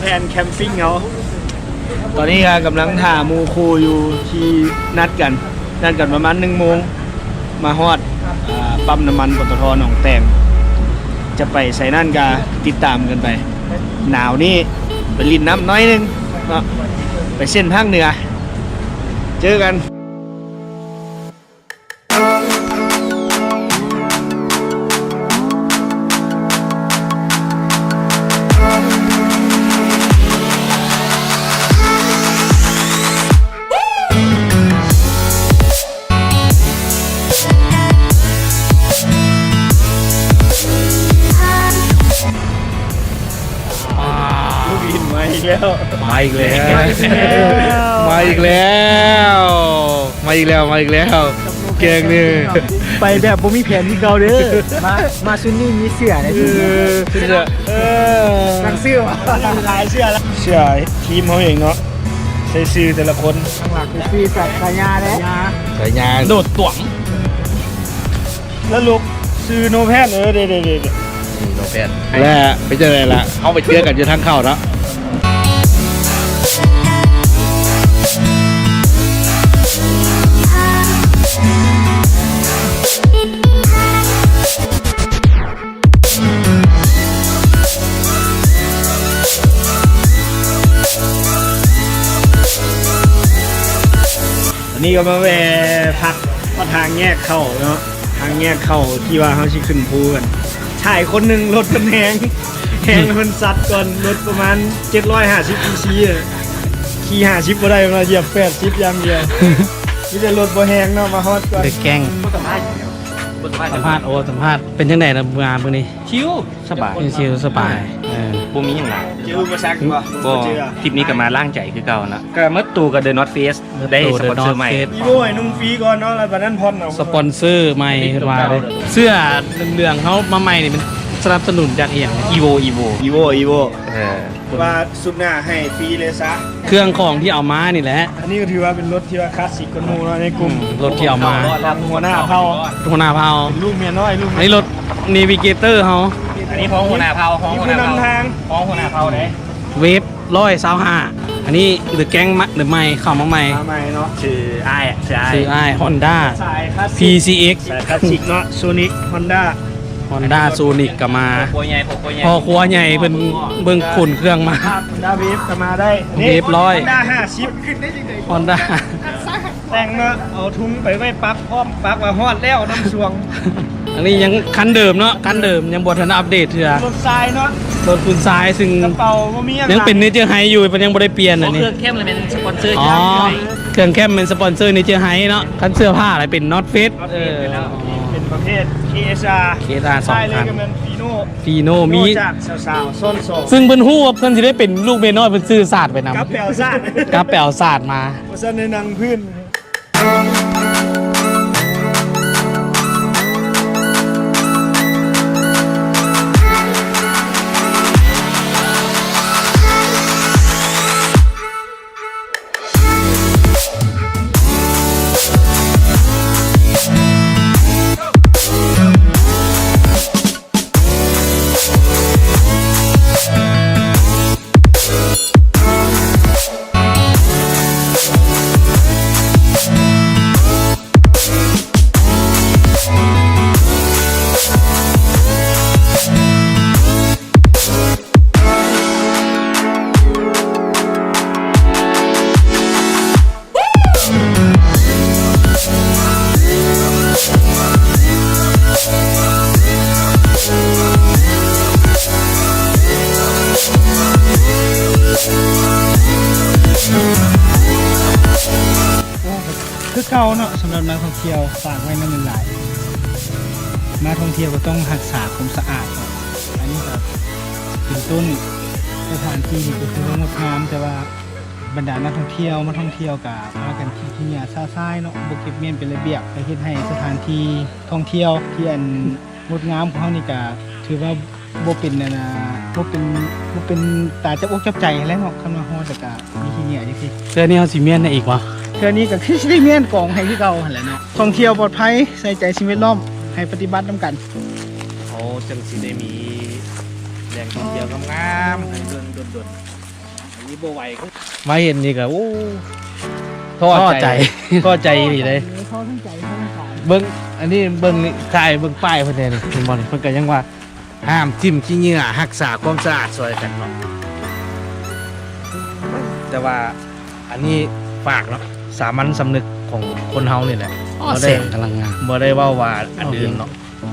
ແຜນແຄມປິງເຮົາ ຕອນນີ້ກໍກຳລັງຖ້າໝູ່ຄູ່ຢູ່ທີ່ນັດກັນ ນັດກັນປະມານໜຶ່ງໂມງ ມາຮອດ ອ່າ ປ້ຳນ້ຳມັນ ປຕທ ໜອງແຕງ ຈະໄປໃສນັ້ນກໍຕິດຕາມກັນໄປ. ໜາວນີ້ໄປຫຼິ້ນນ້ຳໜ້ອຍໜຶ່ງເນາະ ໄປເສັ້ນພາກເໜືອ ເຈີກັນ. ລູກອິນມາອີກແລ້ວ ມາອີກແລ້ວ ມາອີກແລ້ວ ມາອີກແລ້ວ ມາອີກແລ້ວ ມາອີກແລ້ວ ແກງນີ້ ໄປແບບບໍ່ມີແຜນຄືເກົ່າເດີ ມາ ມາຊຸດນີ້ມີເສື້ອໃນຊຸດນີ້ ເອີ ເສື້ອ ເອີ ສັ່ງຊື້ຫວາ ຂາຍເສື້ອລະ ເສື້ອທີມເຮົາເອງເນາະ ໃສ່ຊື່ແຕ່ລະຄົນ ຂ້າງຫຼັງຄືຊື່ສາຍ ສາຍຍາເດ້ ສາຍຍາ ໂດດຕວງ ແລ້ວລູກຊື່ໂນແພນ ເອີ ເດ້ໆໆໆ ໂນແພນ ແລະ ເປັນຈັ່ງໃດລະ ເຮົາໄປເຈີກັນຢູ່ທາງເຂົ້າເນາະ. ອັນນີ້ກໍມາແວ່ພັກ ຮອດທາງແຍກເຂົ້າເນາະ ທາງແຍກເຂົ້າທີ່ວ່າເຮົາຊິຂຶ້ນພູກັນ ຊາຍຄົນໜຶ່ງລົດເພິ່ນແຮງ ແຮງເພິ່ນຊັດກ່ອນ ລົດປະມານເຈັດຮ້ອຍຫ້າສິບຊີຊີ ຂີ່ຫ້າສິບບໍ່ໄດ້ ມາຢຽບແປດສິບຢ່າງດຽວ ມີແຕ່ລົດບໍ່ແຮງເນາະ ມາຮອດກ່ອນ ເດແກງ ສຳພາດ ໂອ້ ສຳພາດ ເປັນຈັ່ງໃດລະ ມາມື້ນີ້? ຊິວ ສະບາຍ ຊິວ ສະບາຍ ເອີ ບໍ່ມີຫຍັງຫຼາຍ ເຈີອຸປະສັກບໍ່? ບໍ່ ບໍ່ເຈີ ທຣິບນີ້ກໍມາລ້າງໃຈຄືເກົ່ານະ ກໍໝົດໂຕກັບ The North Face ໄດ້ສະປອນເຊີໃໝ່ The North Face ອີໂວໃຫ້ນຸ່ງຟຣີກ່ອນເນາະ ແລ້ວບັດນັ້ນຜ່ອນເອົາ ສະປອນເຊີໃໝ່ເພິ່ນວ່າ ເສື້ອເຫຼືອງໆເຮົາມາໃໝ່ນີ້ ມັນສະໜັບສະໜູນຈາກອີ່ຫຍັງ? ອີໂວ ອີໂວ ອີໂວ ອີໂວ ເອີ ວ່າຊຸດໜ້າໃຫ້ຟຣີເລີຍຊະ ເຄື່ອງຂອງທີ່ເອົາມານີ້ແຫຼະ ອັນນີ້ກໍຖືວ່າເປັນລົດທີ່ວ່າຄລາສສິກກວ່າໝູ່ເນາະໃນກຸ່ມ ອືມ ລົດທີ່ເອົາມາ ຫົວໜ້າເຜົ່າ ຫົວໜ້າເຜົ່າ ເປັນລູກເມຍນ້ອຍ ລູກ ອັນນີ້ລົດເນວິເກເຕີເຮົາ ອັນນີ້ຂອງຫົວໜ້າເຜົ່າ ຂອງຫົວໜ້າເຜົ່າ ນຳທາງ ຂອງຫົວໜ້າເຜົ່າເດ້ ເວບຮ້ອຍຊາວຫ້າ ອັນນີ້ເດີແກງມາ ເດີໃໝ່ ເຂົ້າມາໃໝ່ ມາໃໝ່ເນາະ ຊື່ອ້າຍ ຊື່ອ້າຍ ຊື່ອ້າຍ ຮອນດ້າ ສາຍຄລາສສິກ ພີຊີເອັກ ສາຍຄລາສສິກເນາະ ໂຊນິກ ຮອນດ້າ ຮອນດ້າ ໂຊນິກກໍມາ ພໍ່ຄົວໃຫຍ່ ພໍ່ຄົວໃຫຍ່ ພໍ່ຄົວໃຫຍ່ເພິ່ນເບິ່ງຂົນເຄື່ອງມາ ຮອນດ້າເວບກໍມາໄດ້ ເວບຮ້ອຍ ຮອນດ້າຫ້າສິບ ຮອນດ້າ ແຕ່ງເນາະ ເອົາທຸງໄປໄວ້ປັກພ້ອມ ປັກວ່າຮອດແລ້ວນ້ຳຊວງ ອັນນີ້ຍັງຄັນເດີມເນາະ ຄັນເດີມ ຍັງບໍ່ທັນອັບເດດເທື່ອ ລົດຊາຍເນາະ ລົດຄຸນຊາຍ ຊຶ່ງກະເປົາບໍ່ມີຫຍັງ ຍັງເປັນເນເຈີໄຮຢູ່ ເພິ່ນຍັງບໍ່ໄດ້ປ່ຽນອັນນີ້ ເຄື່ອງແຄມລະແມ່ນສະປອນເຊີ ອໍ ເຄື່ອງແຄມແມ່ນສະປອນເຊີເນເຈີໄຮເນາະ ຄັນເສື້ອເຜ້າລະເປັນ North Face ເອີ ເປັນປະເພດ ເຄເອສອາ ເຄເອສອາ ສອງ ຊາຍເລີຍກໍແມ່ນຟີໂນ ຟີໂນ ມີ ຈາກສາວໆຊ້ອນສອງ ຊຶ່ງເພິ່ນຮູ້ວ່າເພິ່ນຊິໄດ້ເປັນລູກເມຍນ້ອຍ ເພິ່ນຊື້ສາດໄປນຳ ກັບໄປເອົາສາດ ກັບໄປເອົາສາດມາ ວ່າຊັ້ນ ໄດ້ນັ່ງພື້ນ ໂອ້ ຄືເກົ່າເນາະ ສຳລັບນັກທ່ອງທ່ຽວ ຝາກໄວ້ນຳຫຼາຍໆ ມາທ່ອງທ່ຽວກໍຕ້ອງຮັກສາຄວາມສະອາດເນາະ ອັນນີ້ກໍເປັນຕົ້ນ ສະຖານທີ່ນີ້ກໍຄືວ່າງົດງາມ ແຕ່ວ່າບັນດານັກທ່ອງທ່ຽວມາທ່ອງທ່ຽວກໍພາກັນຂີ້ເຫຍື້ອຊະຊາຍເນາະ ບໍ່ເກັບມ້ຽນເປັນລະບຽບ ກໍເຮັດໃຫ້ສະຖານທີ່ທ່ອງທ່ຽວທີ່ອັນ ງົດງາມຂອງເຮົານີ້ກະຖືວ່າບໍ່ເປັນອັນນ່າ ບໍ່ເປັນ ບໍ່ເປັນຕາຈັບອົກຈັບໃຈຫັ້ນແຫຼະເນາະ ຄັນວ່າຮອດແລ້ວກະມີຂີ້ເຫຍື້ອຈັ່ງຊີ້. ເທື່ອນີ້ເຮົາຊິມ້ຽນໃຫ້ອີກບໍ່? ເທື່ອນີ້ກະຄືຊິໄດ້ມ້ຽນກອງໃຫ້ຄືເກົ່າຫັ້ນແຫຼະເນາະ. ທ່ອງທ່ຽວປອດໄພ ໃສ່ໃຈສິ່ງແວດລ້ອມ ໃຫ້ປະຕິບັດນຳກັນ. ໂອ້ ຈັ່ງຊິໄດ້ມີແຫຼ່ງທ່ອງທ່ຽວງາມໆໃຫ້ເບິ່ງດົນໆ. ນີ້ບໍ່ໄຫວ ມາເຫັນນີ້ກໍ ໂອ້ ທໍ້ໃຈ ທໍ້ໃຈ ທໍ້ໃຈອີ່ຫຼີເດ້. ເບິ່ງ ອັນນີ້ເບິ່ງນີ້ ຖ່າຍເບິ່ງປ້າຍເພິ່ນແດ່ນີ້ ເຫັນບໍ່ນີ້ ເພິ່ນກໍຍັງວ່າ ຫ້າມຖິ້ມຂີ້ເຫຍື້ອ ຮັກສາຄວາມສະອາດຊ່ອຍກັນເນາະ. ແຕ່ວ່າອັນນີ້ຝາກເນາະ ສາມັນສຳນຶກຂອງຄົນເຮົານີ້ແຫຼະ. ອໍ ບໍ່ໄດ້ ແສງກຳລັງງາມ ບໍ່ໄດ້ເວົ້າວ່າອັນອື່ນເນາະ. ໂອ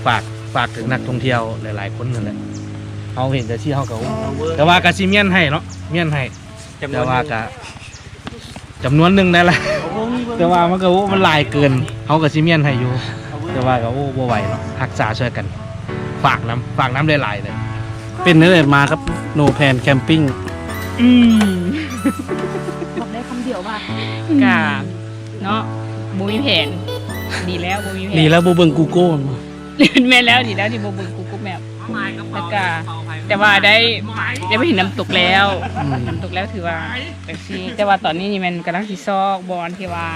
ເຄ ຝາກ ຝາກເຖິງນັກທ່ອງທ່ຽວຫຼາຍໆຄົນນັ້ນແຫຼະ. ເຮົາເຫັນແຕ່ທີ່ເຮົາກໍ ແຕ່ວ່າກໍຊິມ້ຽນໃຫ້ເນາະ ມ້ຽນໃຫ້ ຈຳນວນ ແຕ່ວ່າກໍ ຈຳນວນໜຶ່ງໄດ້ລະ ແຕ່ວ່າມັນກໍ ໂອ້ ມັນຫຼາຍເກີນ ເຮົາກໍຊິມ້ຽນໃຫ້ຢູ່ ແຕ່ວ່າກໍ ໂອ້ ບໍ່ໄຫວເນາະ ຮັກສາຊ່ວຍກັນ. ຝາກນຳ ຝາກນຳຫຼາຍໆເດີ. ເປັນແນວໃດມາກັບ No Plan Camping? ອືມ ບອກໄດ້ຄຳດຽວວ່າ ກະເນາະ ບໍ່ມີແຜນ ດີແລ້ວບໍ່ມີແຜນ ດີແລ້ວບໍ່ເບິ່ງ Google ແມ່ນບໍ່? ແມ່ນແລ້ວ ດີແລ້ວທີ່ບໍ່ເບິ່ງ Google Map ແລ້ວກະ ແຕ່ວ່າໄດ້ ໄດ້ໄປເຫັນນ້ຳຕົກແລ້ວ ອືມ ນ້ຳຕົກແລ້ວຖືວ່າ ແຕ່ວ່າຕອນນີ້ນີ້ແມ່ນກຳລັງຊິຊອກບ່ອນທີ່ວ່າ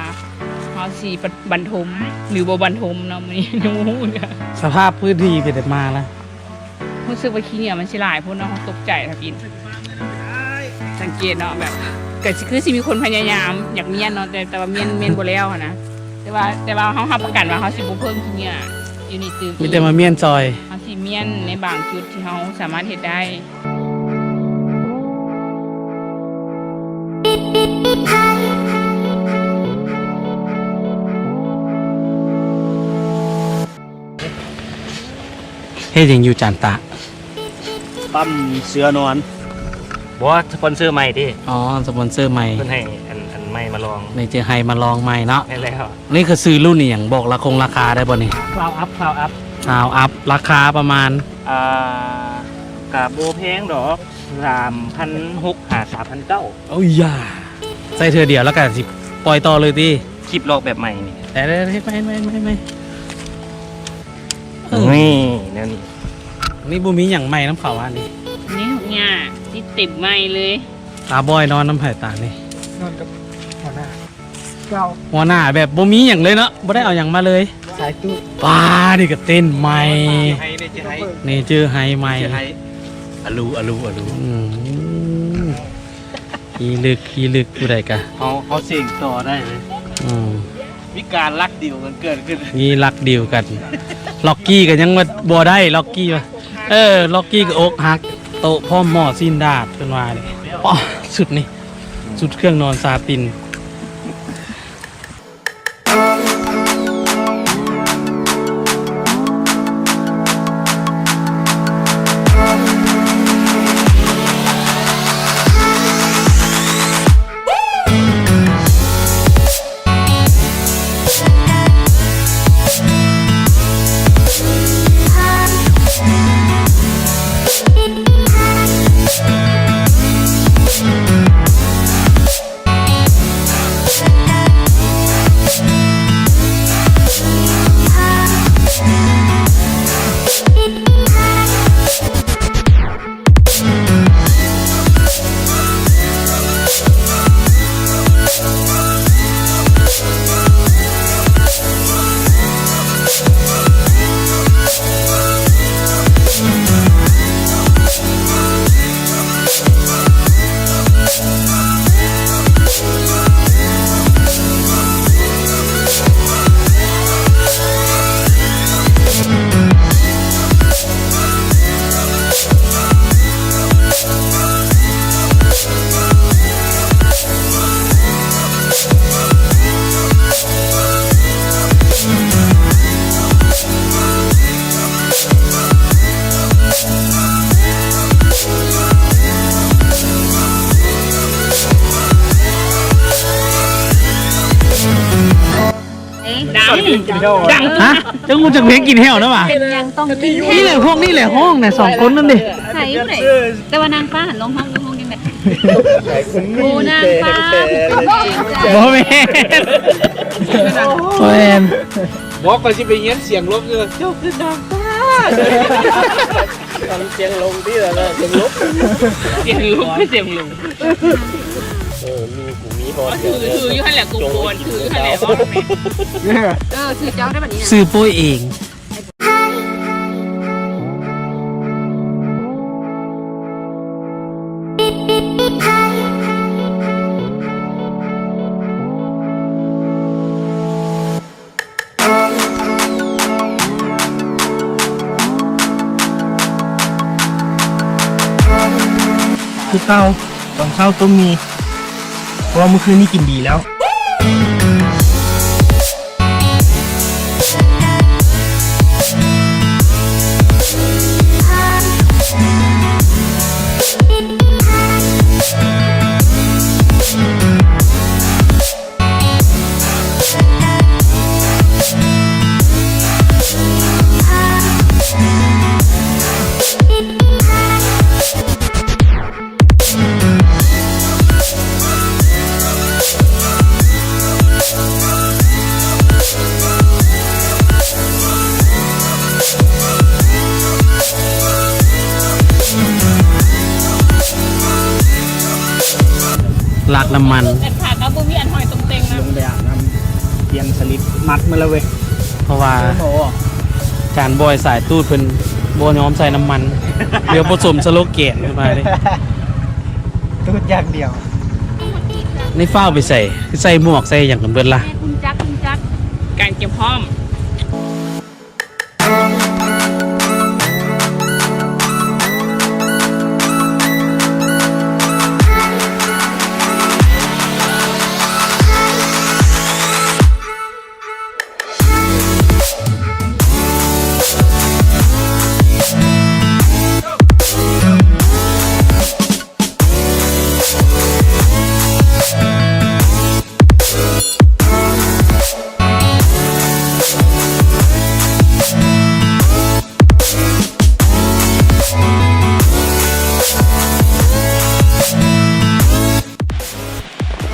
ເຮົາຊິບັນທົມ ຫຼື ບໍ່ບັນທົມເນາະ ມື້ນີ້ຍັງບໍ່ຮູ້ເທື່ອ. ສະພາບພື້ນທີ່ເປັນໃດມາລະ? ຮູ້ສຶກວ່າຂີ້ເຫຍື້ອມັນຊິຫຼາຍໂພດເນາະ ເຮົາຕົກໃຈທຳອິດ ສັງເກດເນາະ ແບບ ກໍຄືຊິມີຄົນພະຍາຍາມຢາກມ້ຽນເນາະ ແຕ່ ແຕ່ວ່າມ້ຽນ ມ້ຽນບໍ່ແລ້ວຫັ້ນນະ. ແຕ່ວ່າ ແຕ່ວ່າເຮົາຮັບປະກັນວ່າເຮົາຊິບໍ່ເພີ່ມຂີ້ເຫຍື້ອຢູ່ນີ້ຕື່ມ ມີແຕ່ມາມ້ຽນຊ່ອຍ ເຮົາຊິມ້ຽນໃນບາງຈຸດທີ່ເຮົາສາມາດເຮັດໄດ້. ເຮັດຫຍັງຢູ່ຈານຕາ? ປ້ຳເສືອນອນ. ບໍ່ ສະປອນເຊີໃໝ່ຕິ. ອໍ ສະປອນເຊີໃໝ່ ເພິ່ນໃຫ້ອັນ ອັນໃໝ່ມາລອງ ໃນເຈີໄຮມາລອງໃໝ່ເນາະ. ແມ່ນແລ້ວ. ນີ້ຄືຊື່ລຸ້ນອີ່ຫຍັງ? ບອກລາຄົງລາຄາໄດ້ບໍ່ນີ້? ຄາວອັບ ຄາວອັບ ຄາວອັບ. ລາຄາປະມານ? ອ່າ ກະບໍ່ແພງດອກ ສາມພັນຫົກຫາສາມພັນເກົ້າ. ໂອ້ຍຢາ ໃສ່ເທື່ອດຽວແລ້ວກະຊິປ່ອຍຕໍ່ເລີຍຕິ? ຄລິບລອກແບບໃໝ່ນີ້ ແຕ່ ແຕ່ ແຕ່ ໄປ ໄປ ໄປ ໄປ. ເອີ ນີ້ ແນວນີ້ ນີ້ບໍ່ມີຫຍັງໃໝ່ນຳເຂົາອັນນີ້ ນີ້ທຸກຢ່າງຊິເຕັມໃໝ່ເລີຍ. ຕາບອຍນອນນຳໃຜຕານີ້? ນອນກັບຫົວໜ້າເກົ່າ. ຫົວໜ້າແບບບໍ່ມີຫຍັງເລີຍເນາະ ບໍ່ໄດ້ເອົາຫຍັງມາເລີຍ. ສາຍຕູ້ ປ້າ ນີ້ກໍເຕັນໃໝ່ ເນເຈີໄຮ ເນເຈີໄຮໃໝ່ ເນເຈີໄຮ ອາລູ ອາລູ ອາລູ. ອືມ ອີລຶກ ອີລຶກ ຜູ້ໃດກະ ເຮົາ ເຮົາເສັງຕໍ່ໄດ້ເລີຍ. ອືມ ມີການລັກດີວກັນເກີດຂຶ້ນ ມີລັກດີວກັນ. ລັອກກີ້ກໍຍັງວ່າບໍ່ໄດ້ ລັອກກີ້ວ່າ ເອີ ລັອກກີ້ກໍອົກຫັກ ໂຕະພ້ອມໝໍ້ຊີ້ນດາດ ເພິ່ນວ່ານີ້. ອໍ ຊຸດນີ້ ຊຸດເຄື່ອງນອນຊາຕິນ. ເອີ ດັງ ດັງ. ຮະ? ເຈົ້າຮູ້ຈັກເພງກິນແຫ້ວນະຫວາ? ເປັນຫຍັງຕ້ອງກິນແຫ້ວ? ນີ້ແຫຼະ ພວກນີ້ແຫຼະຮ້ອງນະ ສອງຄົນນັ້ນເດ. ໃສຜູ້ໃດ? ແຕ່ວ່ານາງຟ້າຫັ້ນຮ້ອງຮ້ອງຢູ່ຫ້ອງຍັງໄດ໋. ໂອ້ ນາງຟ້າ ບໍ່ແມ່ນ ບໍ່ແມ່ນ. ບໍ່ ຂ້ອຍຊິໄປຮຽນສຽງລົບຢູ່ ເຈົ້າຄືນາງຟ້າ. ສຽງລົງຕິລະ ສຽງລົບ ສຽງລົບ ສຽງລົງ. ເອີ ມີ ກູມີຮອດ ຖື ຖືຢູ່ຫັ້ນແຫຼະ ກູໂກນ ຖືຢູ່ຫັ້ນແຫຼະ. ເອີ ຖືເຈົ້າໄດ້ບັດນີ້ນະ ຊື່ໂປ້ຍເອງ. ເຊົ້າ ຕອນເຊົ້າຕົ້ມໝີ່ ເພາະວ່າມື້ຄືນນີ້ກິນດີແລ້ວ. ລັກນ້ຳມັນ ແຕ່ຜ້າກໍບໍ່ມີອັນຫ້ອຍຕົງເຕັງນະ ລົງໄປອາບນ້ຳ ປ່ຽນສະລິດ ມັດໝົດແລ້ວເວີຍ ເພາະວ່າ ໂອ້ໂຫ ຈານບອຍສາຍຕູດເພິ່ນບໍ່ຍອມໃສ່ນ້ຳມັນ ດຽວບໍ່ສົມສະໂລແກນຂຶ້ນມາເດ້ ຕູດຢ່າງດຽວ. ນີ້ຟ້າວໄປໃສ? ຄືໃສ່ໝວກໃສ່ຫຍັງກັນເບິດລະ? ການກຽມພ້ອມ.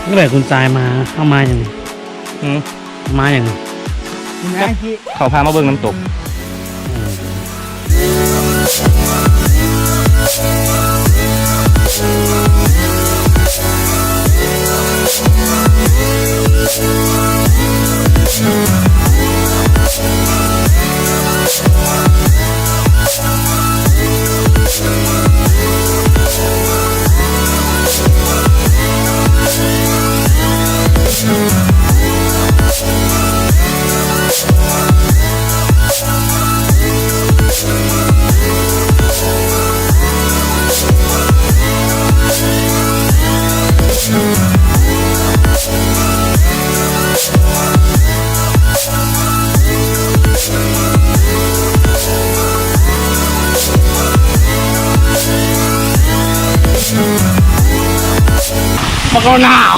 ເມື່ອໃດຄຸນຊາຍມາ ເຮົາມາຫຍັງ? ຫືມ? ມາຫຍັງ? ມາທີ່ ເຂົາພາມາເບິ່ງນ້ຳຕົກ. ມັນກໍໜາວ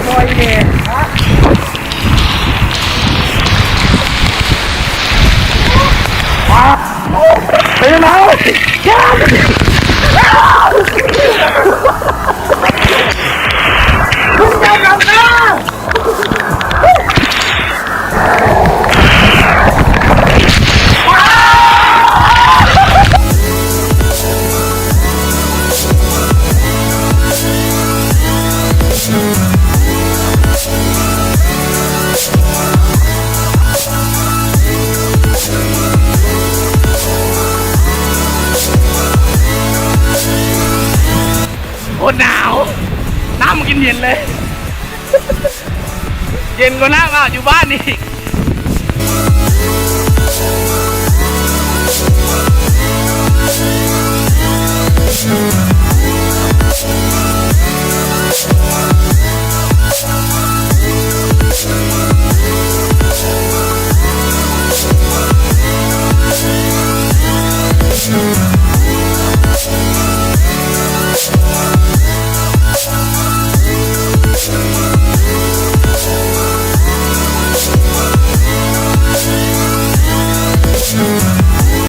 ໂອ້ຍເດ. ໂຄດໜາວ ນ້ຳມັນກິນເຢັນເລີຍ ເຢັນກວ່ານ້ຳອາບຢູ່ບ້ານອີກ.